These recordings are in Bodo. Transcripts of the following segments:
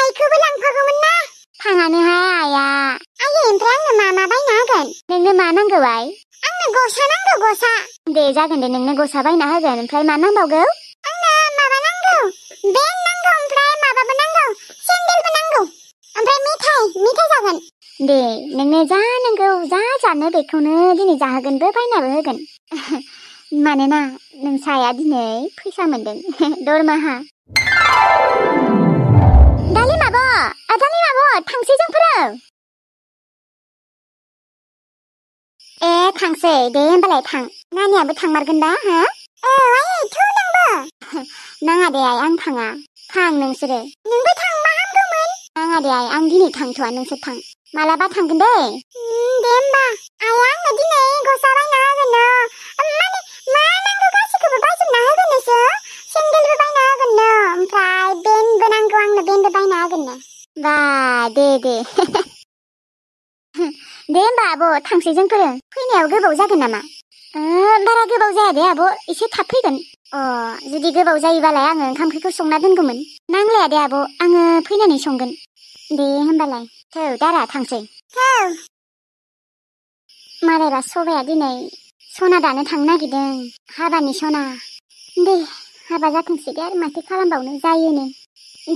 आइखौबो लांफागौमोन ना। थाङानोहाय आइया। आयै ओमफ्राय आंनो मा बायना होगोन? नोंनो मा नांगौ आइ? आंनो गस्ला नांगौ गस्ला। दे जागोन दे नोंनो गस्ला बायना होगोन। ओमफ्राय मा नांबावगौ? आंनो माबा नांगौ। बेन नांगौ ओमफ्राय माबाबो नांगौ। सेन्देलबो नांगौ। ओमफ्राय मेथाइ जागोन। दे नोंनो जा नांगौ जा जानो बेखौनो दिनै जाहोगोनबो बायनाबो होगोन। मानोना नोंसाया दिनै फैसा मोनदों दरमाहा। दालिम आब' थांसै जोंफोरो। ए थांसै दे होमबालाय थां। नानियाबो थांमारगोन दा हा? औ आयै थौ नोंबो। नाङा दे आइ आं थाङा। थां नोंसोरो। नोंबो थांबा हामगौमोन। नाङा दे आइ आं दिनै थांथ'आ नोंसोर थां। मालाबा थांगोन दे। दे होमबा। आइया आंनो दिनै गस्ला बायना होगोन नो। माने मा नांगौ गासिखौबो बायजोबना होगोन नोंसो। सेन्देलबो बायना होगोन नो। ओमफ्राय बेनबो नांगौ आंनो बेनबो बायना होगोन नो। बा दे। दे होमबा आब' थांसै जोंफोरो। फैनायाव गोबाव जागोन नामा? बारा गोबाव जाया दे आब' एसे थाब फैगोन। जुदि गोबाव जायोबालाय आङो ओंखाम ओंख्रिखौ संना दोनगौमोन। नांलाया दे आब' आङो फैनानै संगोन। दे होमबालाय थौ दारा थांसै। थौ। मालायबा सबाया दिनै सना दानो थांनो नागिरदों। हाबानि सना। दे हाबा जाथोंसै दे आरो माथो खालामबावनो जायोनो।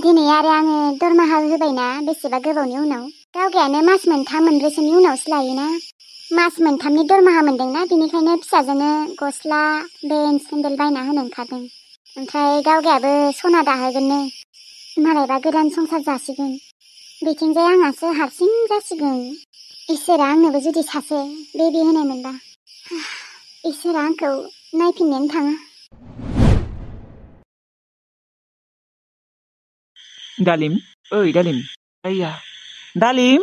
दिनै आरो आङो दरमाहा होबायना बेसेबा गोबावनि उनाव। गावगायानो मास मोनथाम मोनब्रैसोनि उनावसो लायोना। मास मोनथामनि दरमाहा मोनदोंना बिनिखायनो फिसाजोनो गस्ला बेन सेन्देल बायना होनो ओंखारदों। ओमफ्राय गावगायाबो सना दाहोगोननो। मालायबा गोदान संसार जासिगोन। बिथिंजाय आंहासो हारसिं जासिगोन। इसोरा आंनोबो जुदि सासे बेबि होनाय मोनबा। इसोरा आंखौ नायफिननोनो थाङा। दालिम ओइ दालिम आइया दालिम।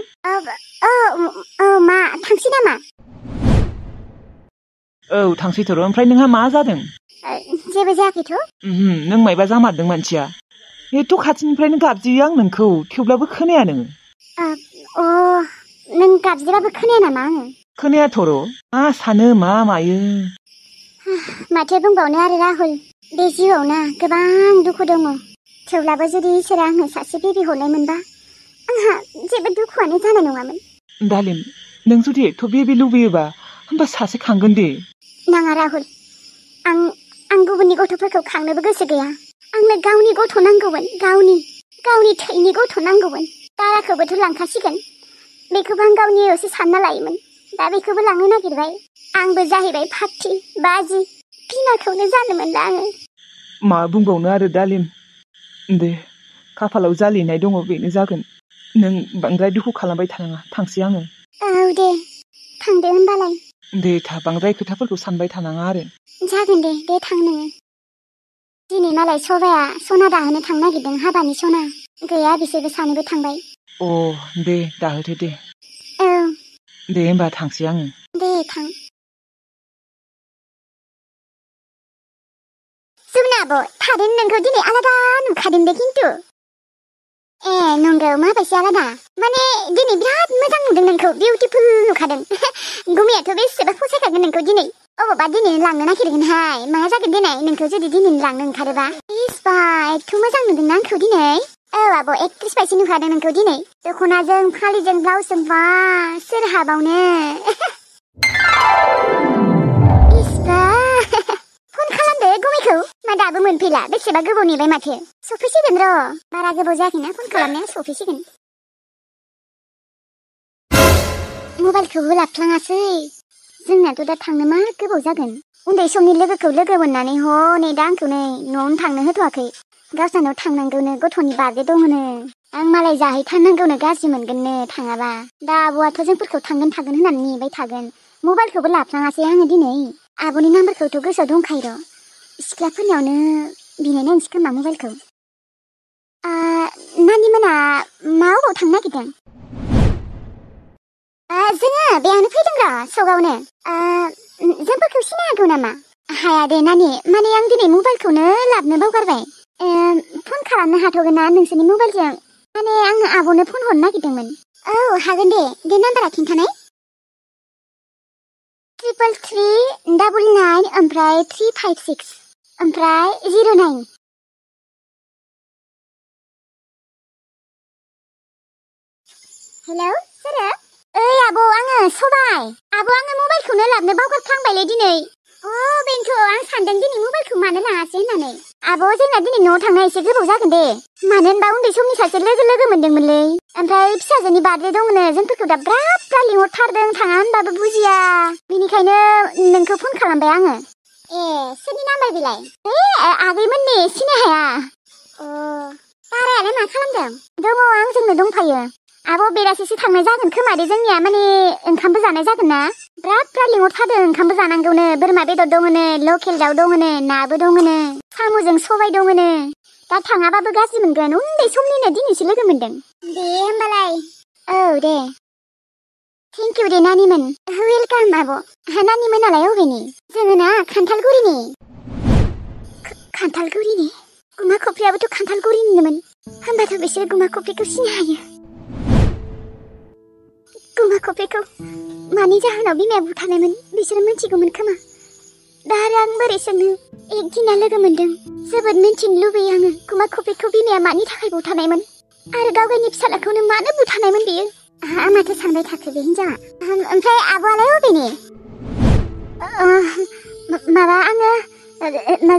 मा थांसै नामा? औ थांसैथ' र'। ओमफ्राय नोंहा मा जादों? जेबो जायाखैथ'। नों मायबा जामारदों मानसिया। एथ' खाथिनिफ्रायनो गाबज्रियो आं नोंखौ थेवब्लाबो खोनाया नोङो। नों गाबज्रिबाबो खोनाया नामा आङो? खोनायाथ' र'। मा सानो मा मायो। माथो बुंबावनो आरो राहुल। बे जिउआव ना गोबां दुखु दङ। थेवब्लाबो जुदि इसोरा आंनो सासे बेबि हरनाय मोनबा आंहा जेबो दुखुआनो जानाय नङामोन। दालिम नों जुदि एथ' बेबि लुबैयोबा होमबा सासे खांगोन दे। नाङा राहुल। आं गुबुननि गथ'फोरखौ खांनोबो गोसो गैया। आंनो गावनि गथ' नांगौमोन। गावनि थैनि गथ' नांगौमोन। दाराखौबोथ' लांखासिगोन। बेखौबो आं गावनियावसो सानना लायोमोन। दा बेखौबो लांनो नागिरबाय। आंबो जाहैबाय फार्थि बाजि। बिमाखौनो जानो मोनला आङो। मा बुंबावनो आरो दालिम। दे खाफालाव जा लिरनाय दङ बेनो जागोन। नों बांद्राय दुखु खालामबाय थानाङा थांसै आङो। औ दे थांदो होमबालाय। दे बांद्राय खोथाफोरखौ सानबाय थानाङा आरो। जागोन दे थां नोङो। दिनै मालाय सबाया सना दाहोनो थांनो नागिरदों हाबानि सना। गैया बिसोरबो सानैबो थांबाय। दे दाहोदो दे। औ दे होमबा थांसै आङो। दे थां। जुमना आब' थारैनो नोंखौ दिनै आलादा नुखादों दे खिन्थु। ए नंगौ माबायसि आलादा? माने दिनै बिराद मोजां नुदों नोंखौ। बिउटिफुल नुखादों। गुमैयाथ' बेसेबा फसायखागोन नोंखौ दिनै। अबावबा दिनै लांनो नागिरगोनहाय। मा जागोन दिनै नोंखौ जुदि दिनै लांनो ओंखारोबा? इस एथ' मोजां नुदोंना आंखौ दिनै? औ आब' एक्ट्रिस बायदि नुखादों नोंखौ दिनै। दख'नाजों फालिजों ब्लाउसजों बा सोर हाबावनो। फन खालामदो गुमैखौ। मा दाबो मोनफैला? बेसेबा गोबाव नेबाय माथो। सफैसिगोन र'। बारा गोबाव जायाखैना फन खालामनाया सफैसिगोन। मबाइलखौबो लाफ्लाङासै। जोंनाथ' दा थांनो मा गोबाव जागोन। उन्दै समनि लोगोखौ लोगो मोननानै हनै दा आंखौ नै न'आवनो थांनो होथ'वाखै। गावसानाव थांनांगौनो गथ'नि बार्थडे दङनो। आं मालाय जाहैथारनांगौनो गाज्रि मोनगोननो थाङाबा। दा आब'आथ' जोंफोरखौ थांगोन होननानै नेबाय थागोन। मबाइलखौबो लाफ्लाङासै आङो दिनै। आब'नि नाम्बारखौथ' गोसोआव दंखायो र'। सिख्लाफोरनियावनो बिनाय नायनोसै खोमा मबाइलखौ। नानि मोना मा अबाव थांनो नागिरदों? जोङो बेयावनो फैदों र' सगावनो। जोंफोरखौ सिनायागौ नामा? हाया दे नानि माने आं दिनै मबाइलखौनो लाबोनो बावगारबाय। फन खालामनो हाथ'गोन ना नोंसोरनि मबाइलजों? माने आं आब'नो फन हरनो नागिरदोंमोन। औ हागोन दे नाम्बारा खिन्थानाय। 333 ओमफ्राय 356 ओमफ्राय 09। हेलौ सोरो? ओइ आब' आङो सबाय। आब' आङो मबाइलखौनो लाबनो बावगारफ्लांबायलै दिनै। बेनोथ' आं सानदों दिनै मबाइलखौ मानो लाङासै होननानै। आब' जोंना दिनै न'आव थांनाया एसे गोबाव जागोन दे। मानो होनबा उन्दै समनि सासे लोगो मोनदोंमोनलै। ओमफ्राय फिसाजोनि बार्थडे दंनो जोंफोरखौ दा ब्रा लिंहरथारदों थाङा होनबाबो बुजिया। बेनिखायनो नोंखौ फन खालामबाय आङो। सोरनि नाम्बार बेलाय? आगैमोननि सिनाय हाया। बारायालाय मा खालामदों? दङ आंजोंनो दंफायो। आब' बेलासिसो थांनाय जागोन खोमा दे जोंनिया माने ओंखामबो जानाय जागोन ना। ब्रा लिंहरथारदों ओंखामबो जानांगौनो बोरमा बेदर दङनो लकेल दाउ दङनो नाबो दङनो साम'जों सबाय दङनो। दा थाङाबाबो गाज्रि मोनगोन उन्दै समनिनो दिनैसो लोगो मोनदों। दे होमबालाय। औ दे। थेंक इउ दे नानिमोन। वेलकाम आब'। नानिमोनालाय अबेनि? जोङो ना खान्थालगुरिनि। खान्थालगुरिनि? गुमा खफ्रियाबोथ' खान्थालगुरिनिनोमोन। होमबाथ' बिसोर गुमा खफ्रिखौ सिनाय हायो। गुमा खफ्रिखौ मानि जाहोनाव बिमाया बुथारनायमोन बिसोरो मिथिगौमोन खोमा। दा आरो आं बोरै सोंनो एक दिना लोगो मोनदों। जोबोद मिन्थिनो लुबैयो आङो गुमा खफ्रिखौ बिमाया मानि थाखाय बुथारनायमोन आरो गावगायनि फिसालाखौनो मानो बुथारनायमोन बियो। माथो सानबाय थाखो बे हिनजावा। ओमफ्राय आब'आलाय अबेनि? माबा आङो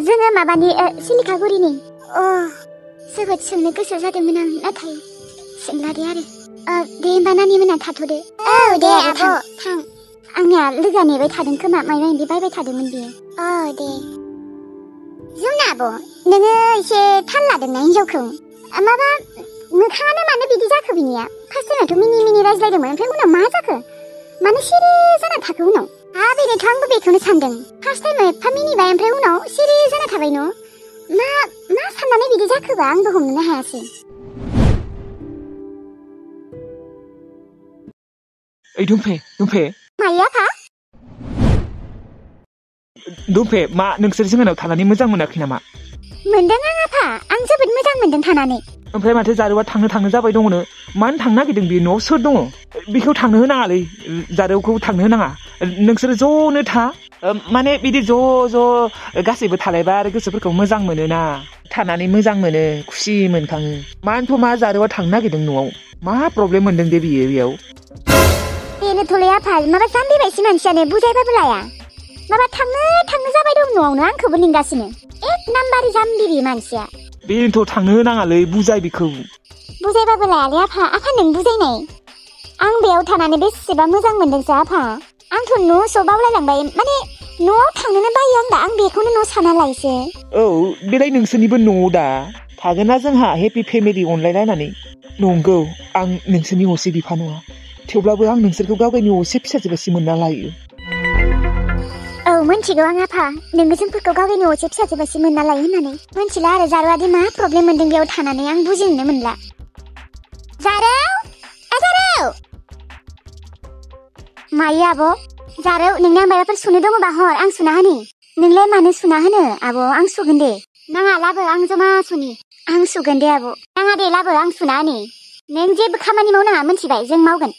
जोङो माबानि सिलिकागुरिनि। जोबोद सोंनो गोसो जादोंमोन आं नाथाय सोंला दे आरो। दे होमबा नानिमोना थाथ'दो। औ दे आब' थां। आंनिया लोगोआ नेबाय थादों खोमा माबा माबि बायबाय थादोंमोन बियो। दे। जुना आब' नोङो एसे थाल लादोंना हिनजावखौ। माबा मोखाङानो मानो बिदि जाखो बिनिया? फार्स्ट टाइमावथ' मिनि रायज्लायदोंमोन ओमफ्राय उनाव मा जाखो? मानो सिरि जाना थाखो उनाव? बेनोथ' आंबो बेखौनो सानदों। फार्स्ट टाइमाव एफा मिनिबाय ओमफ्राय उनाव सिरि जाना थाबाय न'। मा साननानै बिदि जाखोबा आंबो हमनो हायासै। ओइ दुमफे मायो आफा? दुमफे मा नोंसोर जोंनाव थानानै मोजां मोनाखै नामा? मोनदों आं आफा आं जोबोद मोजां मोनदों थानानै। ओमफ्राय माथो जारौआ थांनो जाबाय दङनो मानो थांनो नागिरदों बे न'आव सोर दङ? बेखौ थांनो होनाङालै जारौखौ थांनो होनाङा। नोंसोरो ज'नो था माने बिदि ज' गासैबो थालायबा आरो गोसोफोरखौ मोजां मोनोना थानानै मोजां मोनो खुसि मोनखाङो। मानोथ' मा जारौआ थांनो नागिरदों न'आव मा प्रब्लेम मोनदों दे बियो बेयाव? बेनोथ'लै आफा माबा जाम्बि बायसि मानसियानो बुजायबाबो लाया। माबा थांनो जाबाय दं न'आवनो आंखौबो लिंगासिनो। एक नाम्बारि जाम्बि बे मानसिया। बेनोथ' थांनो होनाङालै बुजाय बेखौ। बुजायबाबो लायालै आफा नों बुजायनाय। आं बेयाव थानानै बेसेबा मोजां मोनदोंसो आफा। आंथ' न' बावलायलांबाय माने न'आव थांनोनो बायो आं बेखौनो न' साना लायोसो। औ बेलाय नोंसोरनिबो न' दा थागोनना जोंहा हेपि फेमिलि अनलायलायनानै। नंगौ आं नोंसोरनि असे बिफा नङा थेवब्लाबो आं नोंसोरखौ गावगायनि असे फिसाजो बायदि मोनना लायो। औ मोनथिगौ आं आफा नोङो जोंफोरखौ गावगायनि असे फिसाजो बायदि मोनना लायो होननानै। मोनथिला आरो जारौआदि मा प्रब्लेम मोनदों बेयाव थानानै आं बुजिनोनो मोनला। जारौ मायो आब'? जारौ नोंना माबाफोर सुनो दङबा हर आं सुना होनि। नोंलाय मानो सुना होनो आब' आं सुगोन दे। नाङा लाबो आं जमा सुनि। आं सुगोन दे आब'। नाङा दे लाबो आं सुना होनि। नों जेबो खामानि मावनाङा मोनथिबाय जों मावगोन।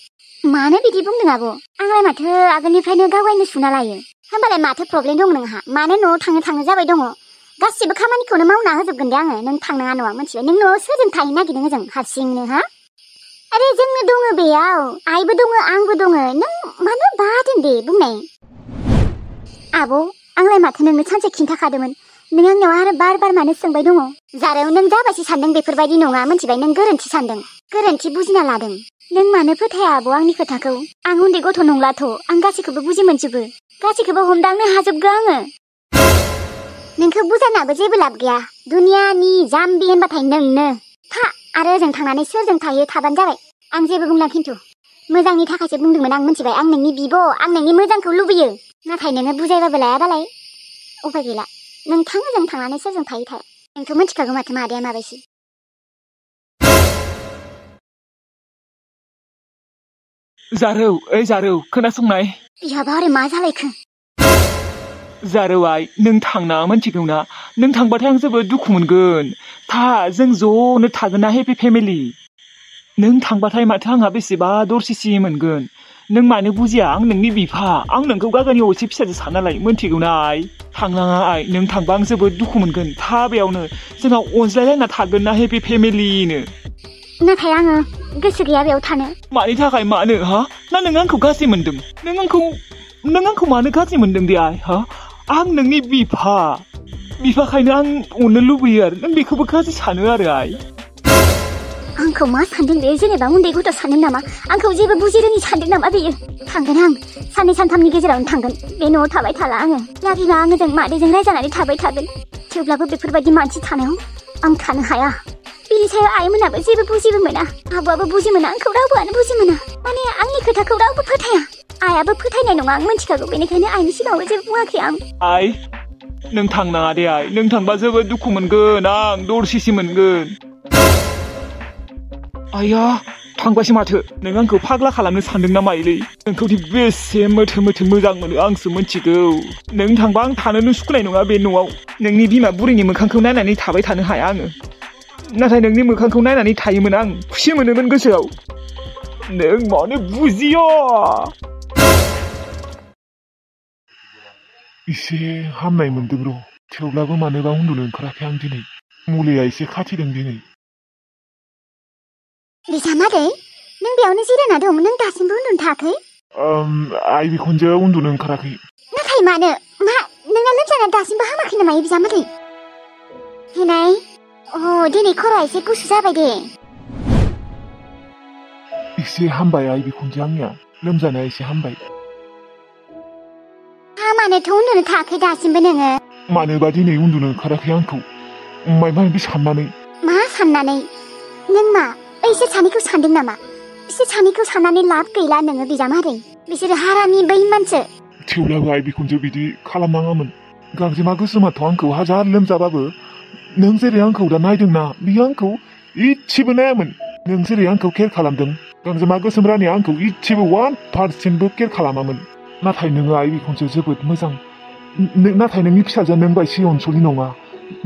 मानो बिदि बुंदों आब'? आंलाय माथो आगोलनिफ्रायनो गावगायनो सुना लायो। होमबालाय माथो प्रब्लेम दं नोंहा? मानो न'आव थांनो जाबाय दङ? गासिबो खामानिखौनो मावना होजोबगोन दे आङो नों थांनाङा न'आ मोनथिबाय। नों न'आव सोरजों थाहैनो नागिरदों ओजों हारसिंनो हा? आरे जोंनो दङ बेयाव आइबो दङ आंबो दङ नों मानो बादों दे बुंनाय। आब' आंलाय माथो नोंनो सानसे खिन्थाखादोंमोन। नों आंनियाव आरो बार मानो सोंबाय दङ? जारौ नों जाबायसो सानदों बेफोरबायदि नङा मोनथिबाय। नों गोरोन्थि सानदों गोरोन्थि बुजिना लादों। नों मानो फोथाया आब' आंनि खोथाखौ? आं उन्दै गथ' नंलाथ' आं गासैखौबो बुजि मोनजोबो गासैखौबो हमदांनो हाजोबगौ आङो। नोंखौ बुजायनाबो जेबो लाब गैया। दुनियानि जाम्बि होनबाथाय नोंनो। था आरो ओजों थांनानै सोरजों थायो थाबानो जाबाय। आं जेबो बुंला खिन्थु मोजांनि थाखायसो बुंदोंमोन आं मोनथिबाय। आं नोंनि बिब' आं नोंनि मोजांखौ लुबैयो। नाथाय नोङो बुजायबाबो लायाबालाय उफाय गैला। नों थां ओजों थांनानै सोरजों थायो थाया। नोंथ' मिथिखागौ माथो मादैया माबायसि। जारौ खोनासंनाय। बिहाबा आरो मा जालायखो? जारौ आइ नों थांना मोनथिगौ ना? नों थांबाथाय आं जोबोद दुखु मोनगोन। था जों ज'नो थागोन ना हेपि फेमिलि। नों थांबाथाय माथो आंहा बेसेबा दरसिसि मोनगोन। नों मानो बुजिया? आं नोंनि बिफा आं नोंखौ गावगायनि असे फिसाजो सानना लायो मोनथिगौ ना आइ? थांनाङा आइ नों थांबा आं जोबोद दुखु मोनगोन। था बेयावनो जोंहा अनज्लायलायना थागोन ना हेपि फेमिलिनो। नाथाय आङो गोसो गैया बेयाव थानो मानि थाखाय मानो हा ना नों आंखौ गाज्रि मोनदों नों आंखौ मानो गाज्रि मोनदों दे आइ हा आं नोंनि बिफाखायनो आं अननो लुबैयो आरो नों बेखौबो गाज्रि सानो आरो आइ आंखौ मा सानदों बे जेनेबा उन्दै गथ' सानदों नामा आंखौ जेबो बुजिरोङि सानदों नामा बेयो थांगोन आं साननै सानथामनि गेजेरावनो थांगोन बे न'आव थाबाय थाला आङो लागिबा आङो जों मादैजों रायजानानै थाबाय थागोन थेवब्लाबो बेफोरबायदि मानसि थानायाव आं थानो हाया बिनि सायाव आइमोनाबो जेबो बुजिबो मोना आबौआबो बुजि मोना आंखौ रावबोआनो बुजि मोना माने आंनि खोथाखौ रावबो फोथाया आइयाबो फोथायनाय नङा आं मिन्थिखागौ बेनिखायनो आइनि सिगाङावबो जेबो बुङाखै आं आइ नों थांनाङा दे आइ नों थांबा जोबोद दुखु मोनगोन आं दरसिसि मोनगोन आया थांबायसो माथो नों आंखौ फाग्ला खालामनो सानदों ना माइलै नोंखौदि बेसे मोथो मोजां मोनो आंसो मिन्थिगौ नों थांबा आं थानोनो सुखुनाय नङा बे न'आव नोंनि बिमा बुरैनि मोखांखौ नायनानै थाबाय थानो हाया आङो नाथाय नोंनि मोखांखौ नायनानै थायोमोन आं खुसि मोनोमोन गोसोआव नों मानो बुजिया एसे हामनाय मोनदों र' थेवब्लाबो मानोबा उन्दुनो ओंखाराखै आं दिनै मुलिया एसे खाथिदों दिनै बिजामादै नों बेयावनो जिरायना दं नों दासिमबो उन्दुनो थायाखै आइ बिखुनजोआ उन्दुनो ओंखाराखै नाथाय मानो मा नोंना लोमजानाया दासिमबो हामाखै नामा बिजामादै हिनाय दिनै खर'आ एसे गुसु जाबाय दे एसे हामबाय आइ बिखुनजो आंनिया लोमजानाया एसे हामबाय मानोथ' उन्दुनो थायाखै दासिमबो नोङो मानोबा दिनै उन्दुनो ओंखाराखै आंखौ मायबा मायबि साननानै मा साननानै नों मा इसोर सानैखौ सानदों नामा इसोर सानैखौ साननानै लाब गैला नोङो बिजामादै बिसोरो हारामि बै मानसि थेवब्लाबो आइ बिखुनजो बिदि खालामनाङामोन गांजेमा गोसोमाथ' आंखौ हाजार लोमजाबाबो नों जेरै आंखौ दा नायदोंना बियो आंखौ इसेबो नायामोन नों जेरै आंखौ केयार खालामदों गांजेमा गोसोम रानिया आंखौ इसेबो 1% केयार खालामामोन नाथाय नोङो आइ बिखुनजो जोबोद मोजां नाथाय नोंनि फिसाजोआ नों बायदि अनसुलि नङा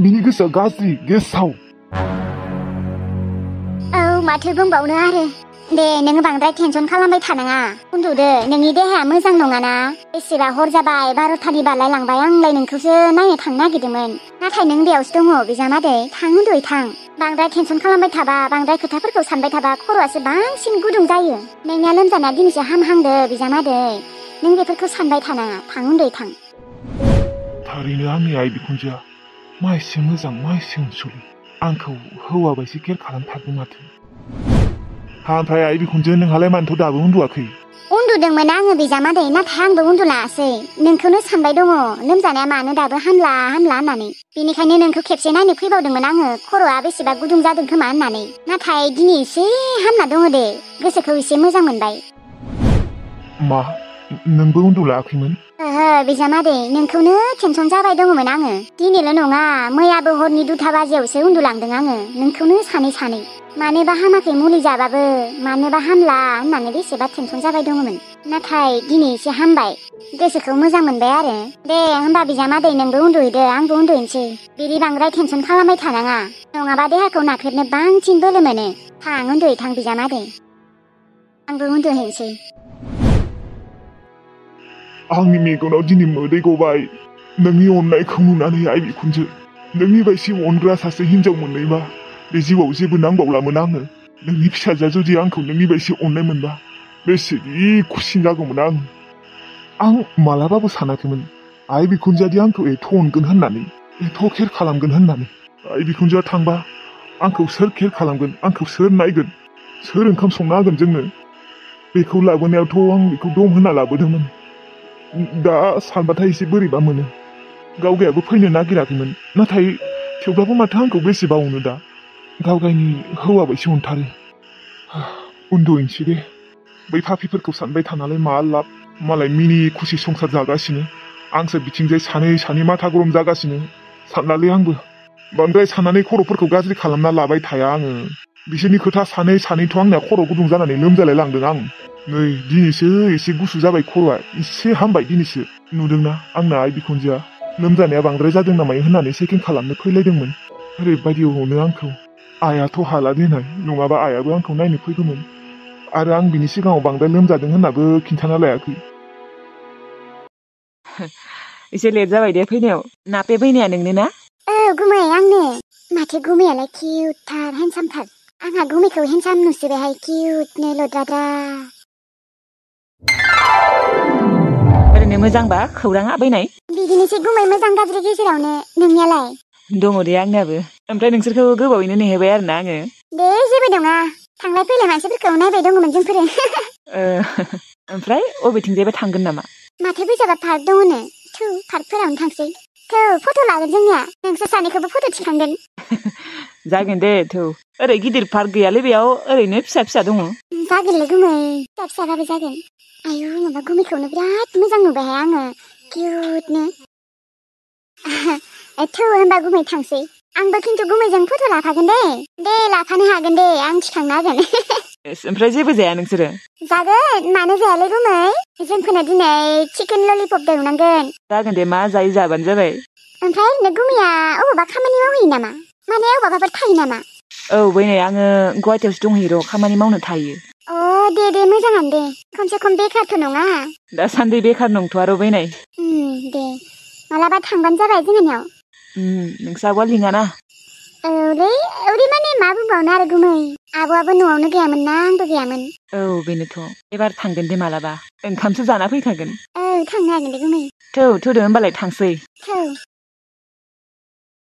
बिनि गोसोआ गाज्रि गेसाव औ माथो बुंबावनो आरो दे नोङो बांद्राय टेनसन खालामबाय थानाङा उन्दुदो नोंनि देहाया मोजां नङाना बेसेबा हर जाबाय 12थानि बारलाय लांबाय आंलाय नोंखौसो नायनो थांनो नागिरदोंमोन नाथाय नों बेयावसो दङ बिजामादै थां उन्दुयै थां बांद्राय टेनसन खालामबाय थाबा बांद्राय खोथाफोरखौ सानबाय थाबा खर'आसो बांसिन गुदुं जायो नोंनिया लोमजानाया दिनैसो हामहांदो बिजामादै नों बेफोरखौ सानबाय थानाङा थां उन्दुयै थां थारैनो आंनि आइ बिखुनजोआ मा एसे मोजां मा एसे अनसुलि आंखौ हौवा बायदि केयार खालामथारदों माथो ओमफ्राय आइ बिखुनजो नोंहालाय मानोथ' दाबो उन्दुआखै उन्दुदोंमोन आङो बिजामादै नाथाय आंबो उन्दुलासै नोंखौनो सानबाय दङ लोमजानाया मानो दाबो हामला होननानै बेनिखायनो नोंखौ खेबसे नायनो फैबावदोंमोन आङो खर'आ बेसेबा गुदुं जादों खोमा होननानै नाथाय दिनै एसे हामना दङ दे गोसोखौ एसे मोजां मोनबाय मा नोंबो उन्दुलाखैमोन ओहो बिजामादै नोंखौनो टेनसन जाबाय दङमोन आङो दिनैल' नङा मैयाबो हरनि 2था बाजियावसो उन्दुलांदों आङो नोंखौनो सानै मानोबा हामाखै मुलि जाबाबो मानोबा हामला होननानै बेसेबा टेनसन जाबाय दङमोन नाथाय दिनै एसे हामबाय गोसोखौ मोजां मोनबाय आरो दे होमबा बिजामादै नोंबो उन्दुहैदो आंबो उन्दुहैनोसै बिदि बांद्राय टेनसन खालामबाय थानाङा नङाबा देहाखौ नाख्रेबनो बांसिन बोलो मोनो थां उन्दुहै थां बिजामादै आंबो उन्दुहैनोसै आंनि मेगनाव दिनै मोदै गबाय नोंनि अननायखौ नुनानै आइ बिखुनजो नोंनि बायदि अनग्रा सासे हिनजाव मोननायबा बे जिउआव जेबो नांबावलामोन आङो नोंनि फिसाजोआ जुदि आंखौ नोंनि बायदि अननाय मोनबा बेसेदि खुसि जागौमोन आं मालाबाबो सानाखैमोन आइ बिखुनजोआदि आंखौ एथ' अनगोन होननानै एथ' केयार खालामगोन होननानै आइ बिखुनजोआ थांबा आंखौ सोर केयार खालामगोन आंखौ सोर नायगोन सोर ओंखाम संना होगोन जोंनो बेखौ लाबोनायावथ' आं बेखौ दं होनना लाबोदोंमोन दा सानबाथाय एसे बोरैबा मोनो गावगायाबो फैनो नागिराखैमोन नाथाय थेवब्लाबो माथो आंखौ बेसेबा अनो दा गावगायनि हौवा बायदि अनथारो उन्दुहैनोसै दे बै फाफिफोरखौ सानबाय थानानै मा लाब मालाय मिनि खुसि संसार जागासिनो आंसो बिथिंजाय सानै माथा गरम जागासिनो सानलालै आंबो बांद्राय साननानै खर'फोरखौ गाज्रि खालामना लाबाय थाया आङो बिसोरनि खोथा सानैथ' आंनिया खर' गुदुं जानानै लोमजालाय लांदों आं नै दिनैसो एसे गुसु जाबाय खर'आ एसे हामबाय दिनैसो नुदोंना आंना आइ बिखुनजोआ लोमजानाया बांद्राय जादों नामा होननानै चेकिं खालामनो फैलायदोंमोन ओरैबायदि अनो आंखौ आइयाथ' हाला देनाय नङाबा आइयाबो आंखौ नायनो फैगौमोन आरो आं बिनि सिगाङाव बांद्राय लोमजादों होननाबो खिन्थाना लायाखै एसे लेट जाबाय दे फैनायाव नापे फैनाया नोंनो ना गुमै आंनो माथो गुमैयालाय किउटथार हेन्डसामथार आंहा गुमैखौ हेन्डसाम नुसोबायहाय किउटनो लद्राद्रा। ओरैनो मोजांबा खौराङा बैनाय? बिदिनोसै गुमै मोजां गाज्रि गेजेरावनो। नोंनियालाय? दङ दे आंनियाबो। ओमफ्राय नोंसोरखौ गोबावैनो नेहोबाय आरोना आङो। दे जेबो नङा। थांलाय फैलाय मानसिफोरखौ नायबाय दङमोन जोंफोरो। ओमफ्राय अबेथिंजायबा थांगोन नामा? माथो बैजाबा पार्क दङनो। थौ पार्कफोरावनो थांसै। थौ फट' लागोन जोंनिया। नोंसोर सानैखौबो फट' थिखांगोन। जागोन दे थौ। ओरै गिदिर पार्क गैयालै बेयाव ओरैनो फिसा फिसा दङ। जागोनलै गुमै फिसा फिसाबाबो जागोन। आयु माबा गुमैखौनो बिराद मोजां नुबायहाय आङो किउटनो। थौ होनबा गुमै थांसै। आंबो खिन्थु गुमैजों फट' लाफागोन दे। दे लाफानो हागोन दे आं थिखांना होगोन। ओमफ्राय जेबो जाया नोंसोरो? जागोन मानो जायालै गुमै। जोंफोरनो दिनै चिकेन ललिपप एवनांगोन। जागोन दे मा जायो जाबानो जाबाय। ओमफ्राय ओरैनो गुमैया अबावबा खामानि मावहैयो नामा? माने अबावबाफोर थायो नामा? औ बैनाय आङो गुवाहाटियावसो दंहैयो र' खामानि मावनो थायो। दे मोजाङानो दे। खमसे खम बेखारथ' नङा। दासान्दि बेखार नंथ'आ र' बैनाय। दे मालाबा थांबानो जाबाय जोंहानियाव। नोंसा आब'आ लिङाना? औलै माने मा बुंबावनो आरो गुमै। आब'आबो न'आवनो गैयामोन ना आंबो गैयामोन। औ बेनोथ'। एबार थांगोन दे मालाबा। ओंखामसो जाना फैखागोन। थांनो हागोन दे गुमै। थौदो होमबालाय थांसै। थौ।